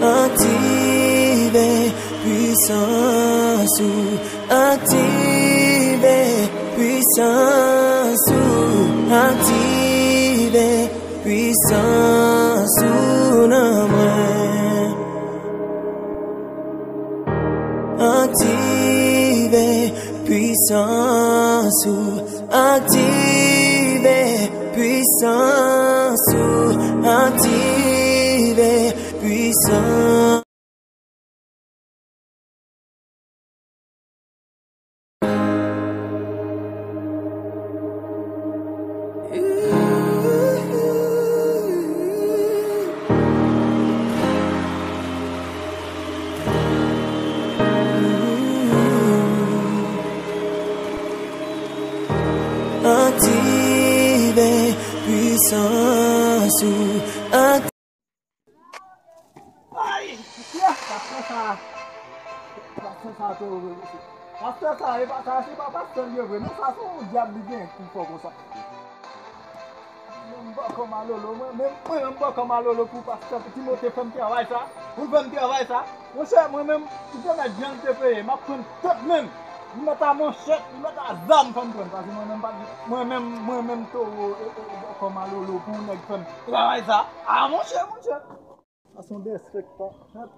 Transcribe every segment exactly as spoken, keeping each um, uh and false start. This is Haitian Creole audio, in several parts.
Aktive pwisans ou, aktive pwisans ou, aktive pwisans ou nan mwen. Aktive pwisans ou, aktive pwisans ou, aktive pwisans. Aktive pwisans ou, ak- Ay! Pastè sa, pastè sa tou, pastè sa, e pa sa, se pa pastè l ye vre, non, sa se yon dyab li gen ki fò konsa. Mwen menm bòkò malolo, mwen menm, mwen menm bòkò malolo pou pastè Timote fè m travay sa, pou l fè m travay sa. Monchè, mwen menm, ou te mèt jan l te peye, m ap pran tèt menm. Li mèt a manchèt, li mèt a zam fè m pran, paske mwen menm pa t, mwen menm, mwen menm towo, e, e, e, bòkò malolo pou yon nèg fè m travay sa. A, monchè, monchè. Sa se yon derespektan.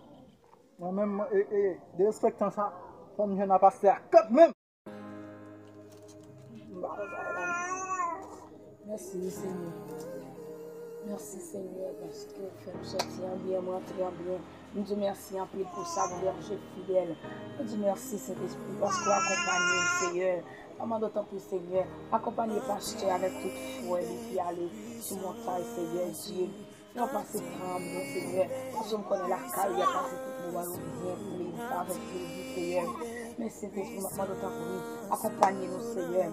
Mwen menm, e, e, derespektan sa, fò m jwenn a pastè a kèt menm. Mèsi, Senyè. Mèsi, Senyè, paske w fè m sòti an byen, m rantre an byen. M di w mèsi anpil pou sa, Bondye fidèl. M di w mèsi, Sentespri, paske w akonpanye m, Senyè. Mwen mande w tanpri, Senyè, akonpanye pastè avèk tout frè li ki ale sou montay, Senyè Dye. Fè yo pase tan an byen, Senyè, paske m konnen lakay li ap pase tout moman yo byen, plezi avèk plezi, Senyè. Men Sentespri, m ap mande w tanpri, akonpanye nou, Senyè.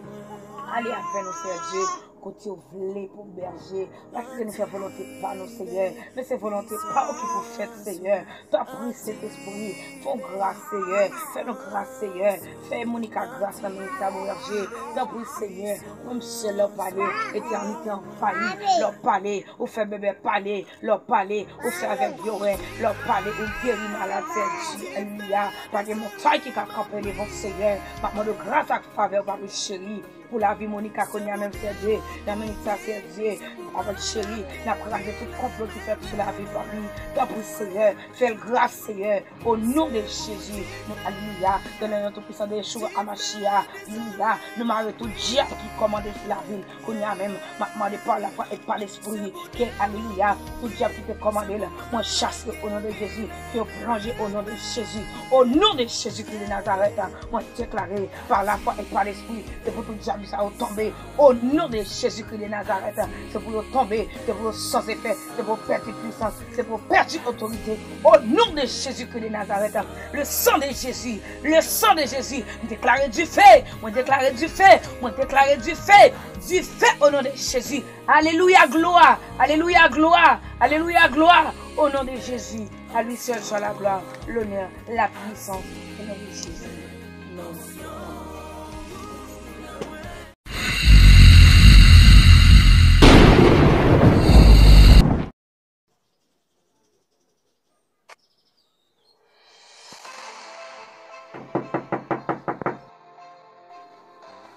Ale avè nou, Senyè Dye, kote w vle pou w bèje. Pa kite nou fè volonte pa nou, Senyè, men se volonte pa w ki pou fèt, Senyè. Tanpri, Sentespri, fè w gras, Senyè. Fè nou gras, Senyè. Fè Monica gras nan minit sa, Bondye. Tanpri, Senyè, ou menm sèl lè w pale, etènite anvayi. Lè w pale, ou fè bèbè pale. Lè w pale, ou fè avèg yo wè. Lè w pale, ou geri malad, Senyè. Alelouya. Pa gen montay ki ka kanpe devan w, Senyè. M ap mande w gras ak favè w, Papi cheri. Pou lavi Monica kounye a menm, Senyè Dye. Nan minit sa, Senyè Dye, avèk cheri, n ap kraze tout konplo ki fèt sou lavi, Papi. Tanpri, Senyè, fè l gras, Senyè. O non de Jezi, nou, alelouya. Nan non toupwisan de Yeshua Amashia, alelouya. Nou mare tout dyab ki kòmande sou lavi l. Kounye a menm, m ap mande pa lafwa e pa Lespri ke, alelouya, tout dyab ki te kòmande l, mwen chase yo o non de Jezi, ke yo plonje o non de Jezi. O non de Jezikri de Nazarèt, mwen deklare pa lafwa e pa Lespri, se pou tout dyab sa yo tonbe. O non de Jezikri de Nazarèt, se pou yo tonbe, se pou yo san efè, se pou yo pèdi pwisans, se pou yo pèdi otorite. O non de Jezikri de Nazarèt, le sang de Jésus, le sang de Jésus, m deklare dife, mwen deklare dife, mwen deklare dife, dife o non de Jezi. Alelouya, glwa, alelouya, glwa, alelouya, glwa, o non de Jezi. A lui seul soit la gloire, l'honneur, la puissance, o non de Jezi.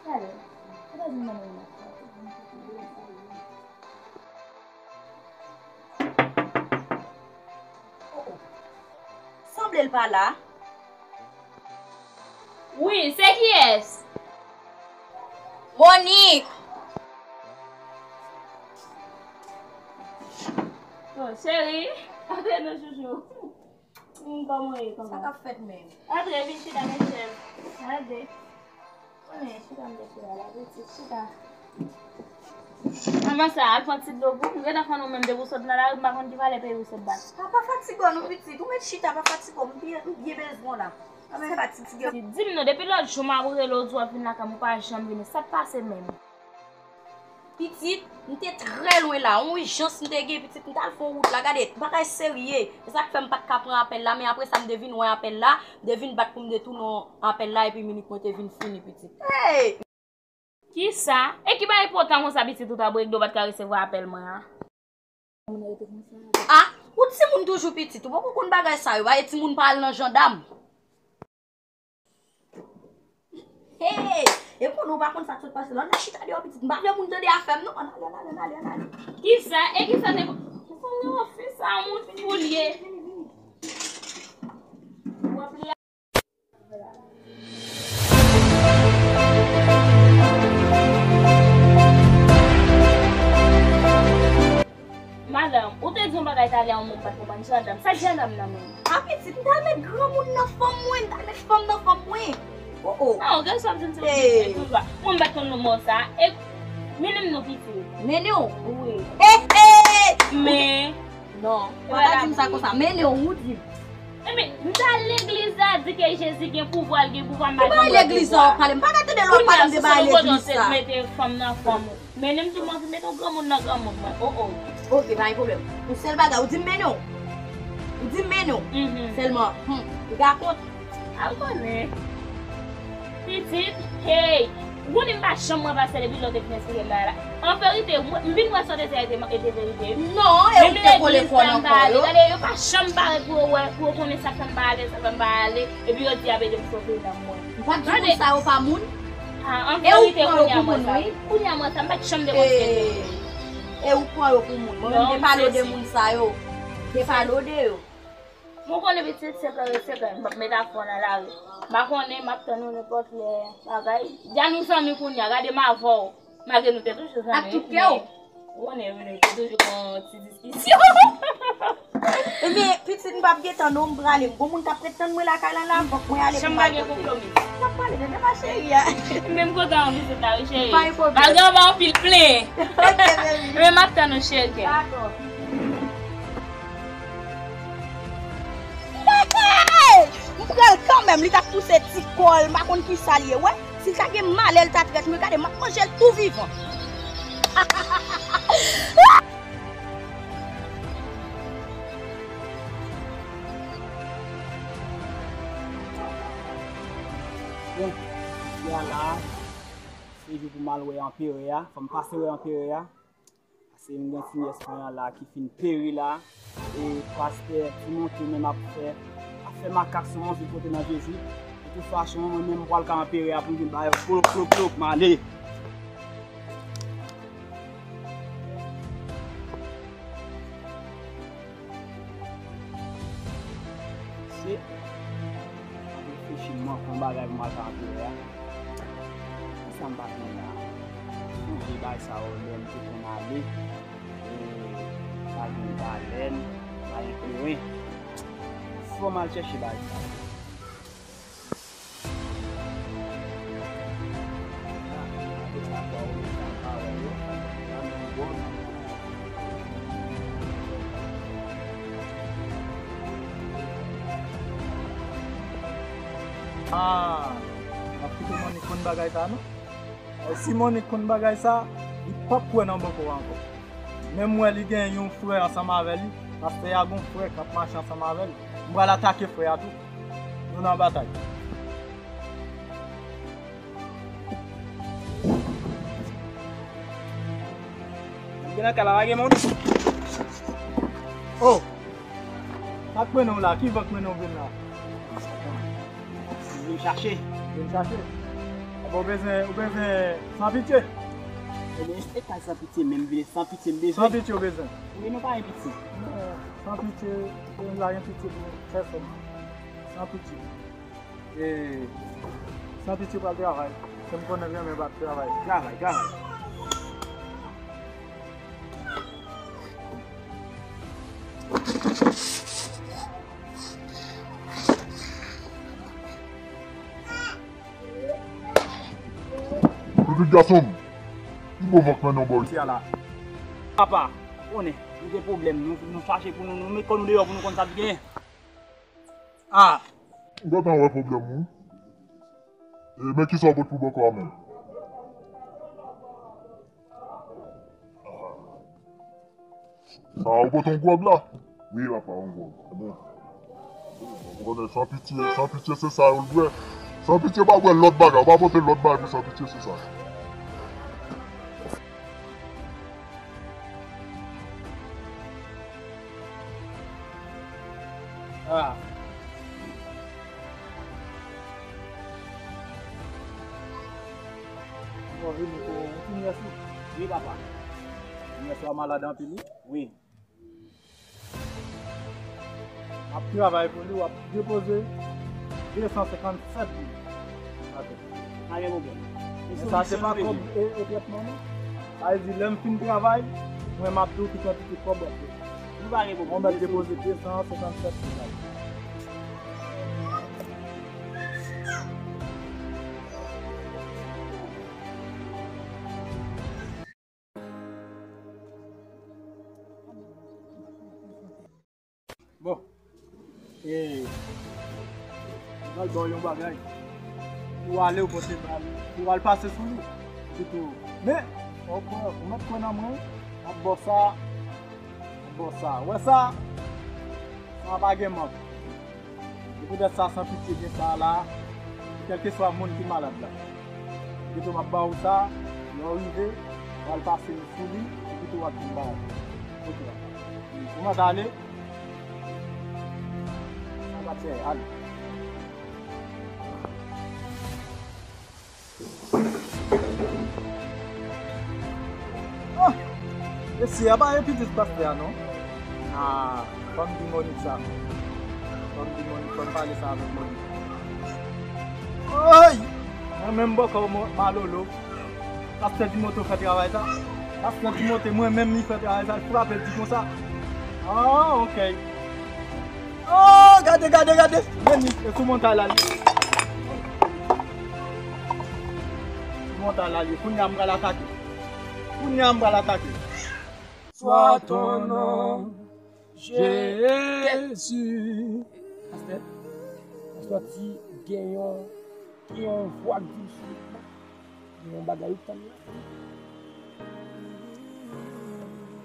Amen. Sanble l pa la. Wi, se kiyès? Monique! Oh, cheri, antre non, chouchou. Hmm, kòman w ye, kòman? Sa k ap fèt menm? Antre, vin chita, men chèf. Gade. Konnen, chita, m te chita la, pitit, chita. Anvan sa, al pran ti dlo pou m. Gentan fann ou menm depi w sot nan lari, m pa konn ki valè peyi w sot bat. A pa fatige w non, pitit. Ou mèt chita, pa fatige w. M byen, m byen bezwen w la. Anben fatige. Di m non, depi lòt jou m ap rele w di w ap vin lakay mwen, ou pa janm vini. Sa k pase menm? Pitit, m te trè lwen la. Yon ijans m te gen, pitit, m t al fè yon wout la. Gade, bagay serye. Se sa k fè m pa t ka pran apèl la, men apre sa, m te vin wè apèl la. M te vin bat pou m detounen apèl la, epi minit mwen te vin fini, pitit. Hey! Kisa? E ki bagay enpòtan konsa pitit ou t ap regle ou pa t ka resevwa apèl mwen an? A, ou timoun Toujou pitit, ou poko konn bagay sa yo, ba e timoun pa al nan jandam. Hey, e konnen ou pa konn sa k sot pase la. Nan chita deyò pitit, m pa vle moun tande afè m non. Ann ale, ann ale, ann ale, ann ale. Kisa? E kisa te... Fanm nan fè sa, moun pou l ye. Madanm, ou te di yon bagay talè a, yon moun pa t konprann jandam. Sa jandam nan menm? A pitit, m t al met granmoun nan fanm mwen, m t al met fanm nan fanm mwen. Oh, oh. Ah, ok, sa m di se yon pitit toujou. Mwen m pa t konn non mò sa. E mennen m non pitit. Mennen w? Wi. Eh, eh! Men. Non, pa ta di m sa konsa. Mennen w, ou di m. Ebyen, m t al legliz la, di ke Jezi gen pouvwa, l gen pouvwa, m pa janm wè pouvwa. Ki bagay legliz sa w ap pale? M pa ka tande lè w ap pale m de bagay legliz sa. Mete fanm nan fanm ou. Mennen m tou, m anvi mete yon granmoun nan granmoun mwen. Oh, oh. Ok, pa gen pwoblèm. Yon sèl bagay, ou di m mennen w. Ou di m mennen w. Sèlman, hmm, piga kont. A w konnen. Pitit, hey. Ou konnen m pa janm wè pastè depi lè w te fin eksplike m bagay la. An verite, mwen, m vin wè sa w te di a te, te verite. Non, e ou te kole kò nan kò yo. Gade, yo pa janm parèt pou yo wè, pou yo konnen sa k fè m pa alèz, sa k fè m pa ale. Epi yo di y ap ede m sove nanm mwen. M pa t di moun sa yo pa moun. Ah, an verite, kounye a mwen sa. Kounye a mwen sa, m pa t janm te konn se moun. E ou pran yo pou moun. Mwen menm, depale w de moun sa yo. Depale w de yo. Mwen konnen pitit se kare, se kare. M p ap met afè w nan lari. M pa konnen, m ap tann ou nenpòt lè. Bagay. Dja nou zanmi kounye a, gade m avè w. Malgre nou te toujou zanmi, men ou konnen wi, nou te toujou gen yon ti diskisyon. Ebyen, pitit, m p ap gentan non, m prale. M gon moun k ap ret tann mwen lakay la, la, fòk mwen ale pou m al kote. Chanm pa gen konpwomi. M ap pale de, de ma cheri a. M menm kontan anvi sot la wi, cheri. Pa gen pwoblèm. Malgre anba anpil plen. Ok, baby. Men m ap tann ou, cheri. Dakò. M pral kanmenm, li t ap pouse ti kò l, m pa konn kisa l ye, wè. Si l ta gen malè, l ta trèt mwen, gade, m ap manje l tou vivan. Bon, jodi a la, se jou pou m al wè anperè a. Fò m pase wè anperè a. Paske m gen ti nyès mwen an la ki fin peri la. E pastè Timothy menm ap fè, ap fè makak sou mwen, vin pote nan Jezi. De tout fason, mwen menm m pral ka anperè a pou m vin ba yo klop, klop, klop, m ale. Se, m ap reflechi, m manke yon bagay pou m al ka anperè a. Kisa m pa konn la? Sonje bagay sa yo lè m te konn ale. E, pa gen balèn, pa gen kleren. Fò m al chèche bagay sa yo. Ah, m ap kite Monique konn bagay sa non. Si Monique konn bagay sa, li p ap kwè nan bòkò ankò. Men m wè li gen yon frè ansanm avè li. Pastè a gon frè k ap mache ansanm avè l. M pral atake frè a tou. Nou nan batay. M gen nan kay la, pa gen moun. Oh! Sa k mennen w la? Ki van k mennen w vin la? Ou vin chache? Vin chache? Apa w bezwen, ou bezwen San Pitye? Ebyen, e pa San Pitye, men m vin San Pitye, m bezwen. San Pitye w bezwen? Wi, nou pa gen pitye. Non, San Pitye, nou pa gen pitye pou pèsòn. San Pitye. E, San Pitye pral travay. Ke m konnen renmen bat travay. Travay, travay. Pitit gason m, ki bon van k mennen w bò isit la? Papa, konnen, nou gen pwoblèm, nou, nou chache pou nou, nou met kò nou deyò pou nou konn sa k genyen. Ah! M gentan wè pwoblèm ou. E, men kisa w pot pou bòkò a menm? Sa ou pote yon gwòg la? Wi, papa, yon gwòg. Bon. Ou konnen San Pitye, San Pitye se sa yo l dwe. San Pitye pa bwè lòt bagay, ou pa pote lòt bagay pou San Pitye se sa. Ah. Bon, vini pou yon ti nyès wi. Wi, papa. Nyès la malad anpil, wi. Wi. M ap travay pou li, w ap depoze de san senkannsèt goud. Pa gen pwoblèm. Men sa se pa kòb e, e trètman non. Sa vle di, lè m fin travay, mwen m ap di w ki kantite kòb w ap depoze. Nou pa gen pwoblèm. Mwen mèt depoze de san senkannsèt goud la. Bon. E, m pral ba w yon bagay. Ou ale, ou pote ba li. Ou al pase sou li. Epitou, men, ou kwè, ou mèt kwè nan mwen. M ap ba w sa. M ap ba w sa. Ou wè sa? Sa pa gen mank. E poutèt sa, san pitye gen sa a la, kèlkeswa moun ki malad la. Epitou m ap ba ou sa, lè w rive, w al pase sou li, epitou w ap jwenn bagay. Ok, papa. Ou mèt ale. Sa pa chè, ale. Ah! Mesye, a pa e pitit pastè a non. Ah, fò m di Monik sa. Fò m di Monik, fò m pale sa avèk Monik. Oy! Mwen menm bòkò mo-, malolo. Pastè Timote fè travay sa. Pastè Timote, mwen menm li fè travay sa, l frape l di konsa. Ah, ok. Oh, gade, gade, gade. Men li, e sou montay la li. Sou montay la li. Kounye a m pral atake. Kounye a m pral atake. Soit ton nom, Jésus. Pastè, pastè ti gen yon, gen yon vwa k di sou, gen yon bagay ou tann la.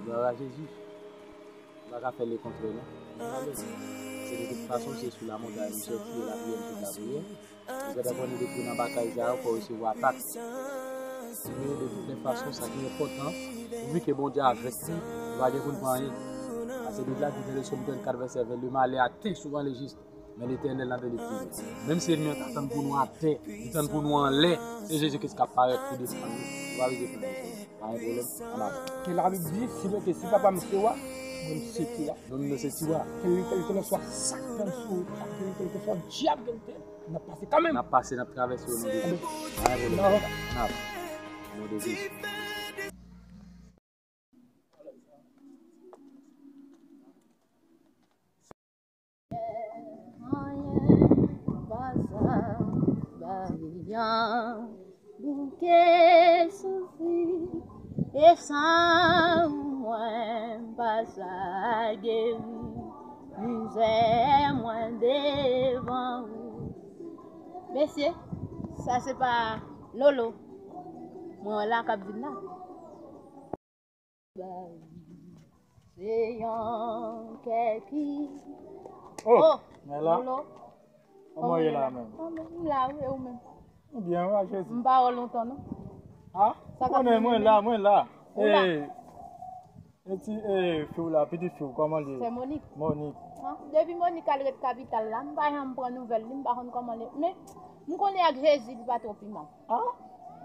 Glwa a Jezi. Ou pa ka fè lekontrè non. Se de tout fason, se sou lamontay nou sòti e lapriyè nou sòti lapriyè. Ou gentan konnen depi nan batay sa yo, fò w resevwa atak. Men de tout lè fason, sa ki enpòtan, vi ke Bondye avèk nou, nou pa gen pou n pran anyen. Pase Bib la di nan Sòm trannkat vèsè ven, le malheur atteint souvent le juste, mais l'Éternel en délivrera. Menm si ènmi an ta tann pou nou atè, li tann pou nou anlè, se Jezi Kris k ap parèt pou defann nou. Ou pa bezwen pran anyen. Pa gen pwoblèm. Ann ale. Ke Labib di, si mwen te, si papa m se wa, mwen m se ki wa. Donn nou se ti wa. Kèlkeswa sa k tann sou ou, kèlkeswa dyab yo te, n ap pase kanmenm. N ap pase, n ap travèse o non de Jezi. Pa gen pwoblèm. Ann ale. O non de Jezi. Anyen pa sa ba li an bouke soufri, e san ou mwen pa sa geri mizè mwen devan ou. Mesye, sa se pa Lolo. Mwen la k ap vin la. Se yon kè ki... Oh, oh, men la. Lolo. Kòman w ye la menm? Kòman, m la wi, e ou menm? M byen wi, ak Jezi. M pa wè w lontan non. Ah, ou konnen mwen la, mwen la. Ou la? Eh, e ti, eh, fi w la, pitit fi w, kòman l ye? Se Monik. Monik. Ah, depi Monik al ret kapital la, m pa janm pran nouvèl li, m pa konn kòman l ye. Men, m konnen ak Jezi, li pa twò pi mal. Ah?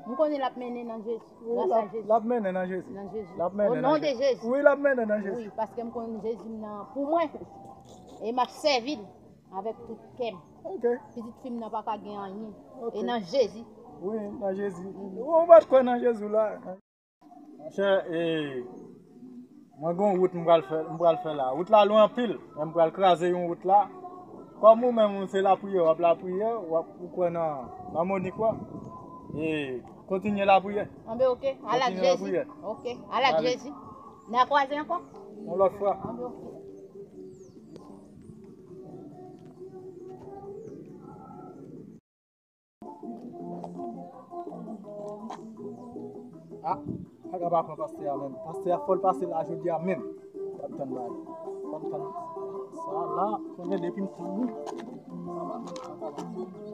M konnen l ap mennen nan Jezi. Wi, gras a Jezi. L ap mennen nan Jezi. Nan Jezi. L ap mennen nan Jezi. O non de Jezi. Wi, l ap mennen nan Jezi. Wi, paske m konn Jezi m nan pou mwen. E m ap sèvi l avèk tout kè m. Ok. Pitit fi m nan pa ka gen anyen. Ok. E nan Jezi. Wi, nan Jezi. Mhm. Ou mèt kwè nan Jezi w la. Monchè, e, mwen gen yon wout m pral fè, m pral fè la. Wout la lwen anpil, men m pral kraze yon wout la. Kòm ou menm, ou se lapriyè, w ap lapriyè, w ap, ou kwè nan, nan Monik, wi. E, kontinye lapriyè. Anben, ok, al ak Jezi. Kontinye lapriyè. Ok, al ak Jezi. N a kwaze ankò? Yon lòt fwa. Anben, ok. Ah, pa ka pa pran pastè a menm. Pastè a fò l pase la jodi a menm. W ap tann bagay. W ap tann sa la, konnen depi m tann li. Tann li la.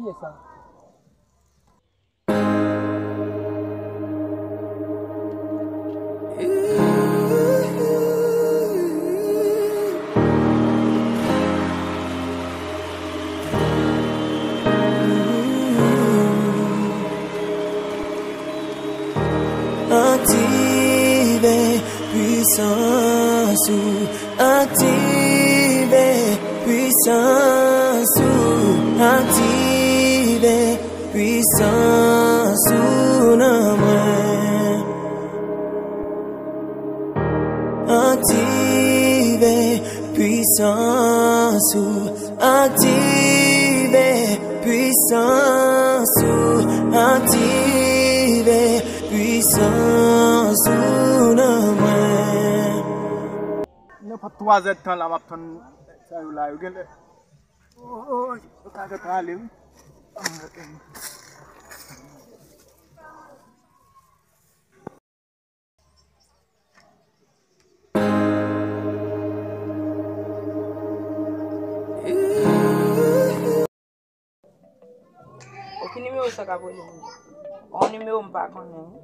Kiyès sa? Aktive pwisans Ou aktive pwisans ou, aktive pwisans ou nan mwen. Aktive pwisans ou, aktive pwisans ou, aktive pwisans ou nan mwen. Nenpòt twa zè tan la, m ap tann sa yo la, yo genlè. Oh, oh, yo ka gentan ale, wi. Ki nimewo sa k ap rele m? Yon nimewo m pa konnen, wi.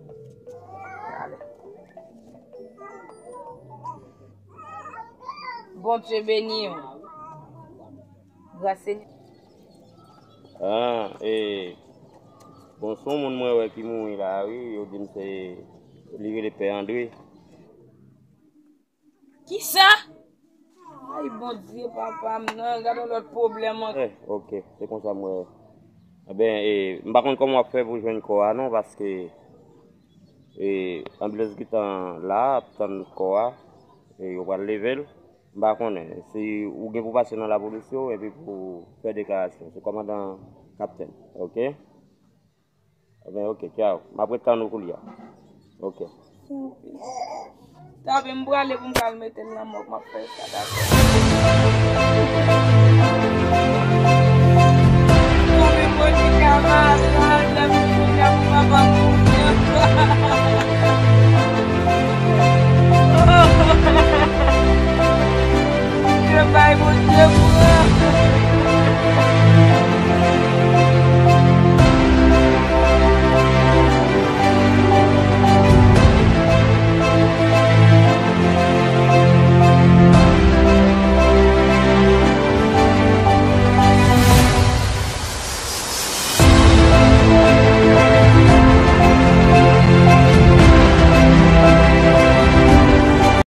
Ale. Bondye beni w. Gras Senyè. Ah, e, bon, se yon moun mwen wè ki mouri la, wi. Yo di m se, li rele Pè Andre. Kisa? Ay, Bondye, papa m nan, gade yon lòt pwoblèm ankò. Eh, ok, se konsa m wè. Eben, e, m pa konn kòman w ap fè pou jwenn kò a non, paske, e, anbilans gentan la, ap tann kò a, e, yo pral leve l. M pa konnen si ou gen pou pase nan lapolis yo, epi pou fè deklarasyon. Se kòmandan kaptèn, ok? Eben, ok, tchaw. M ap ret tann ou koulye a. Ok. Tanpri, m prale pou m ka al mete l nan mòg, m ap fè sa, dakò.